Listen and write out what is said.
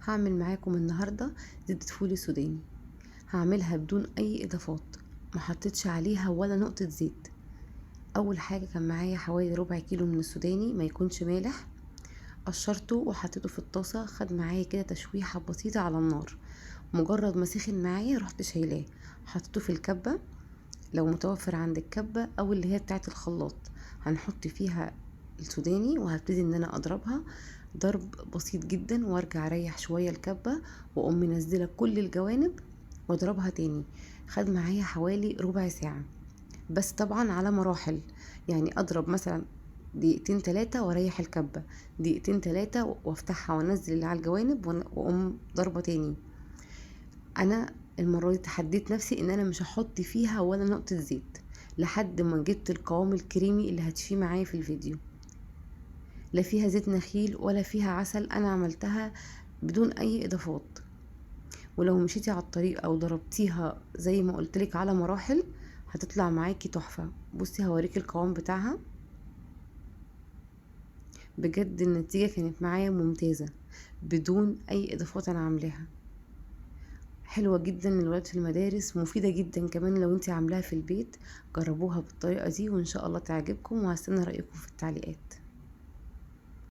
هعمل معاكم النهاردة زبدة فول السوداني. هعملها بدون اي اضافات، ما حطيتش عليها ولا نقطة زيت. اول حاجة كان معايا حوالي ربع كيلو من السوداني، ما يكونش مالح، قشرته وحطيته في الطاسة، خد معايا كده تشويحة بسيطة على النار. مجرد ما سخن معايا رحت شايلاه، حطيته في الكبة، لو متوفر عندك كبة او اللي هي بتاعت الخلاط، هنحط فيها السوداني وهبتدي ان انا اضربها ضرب بسيط جدا، وارجع اريح شوية الكبة واقوم منزلة كل الجوانب واضربها تاني. خد معايا حوالي ربع ساعة بس، طبعا على مراحل، يعني اضرب مثلا دقيقتين تلاتة واريح الكبة، دقيقتين تلاتة وافتحها وانزل اللي على الجوانب واقوم ضربة تاني. انا المرة دي تحديت نفسي ان انا مش هحط فيها ولا نقطة زيت لحد ما جبت القوام الكريمي اللي هتشفيه معايا في الفيديو. لا فيها زيت نخيل ولا فيها عسل، انا عملتها بدون اي اضافات. ولو مشيتي على الطريق او ضربتيها زي ما قلتلك على مراحل هتطلع معاكي تحفة. بصي هوريكي القوام بتاعها، بجد النتيجة كانت معايا ممتازة بدون اي اضافات انا عاملاها. حلوة جدا للولاد في المدارس، مفيدة جدا كمان لو انتي عاملاها في البيت. جربوها بالطريقة دي وان شاء الله تعجبكم، وهستنى رأيكم في التعليقات.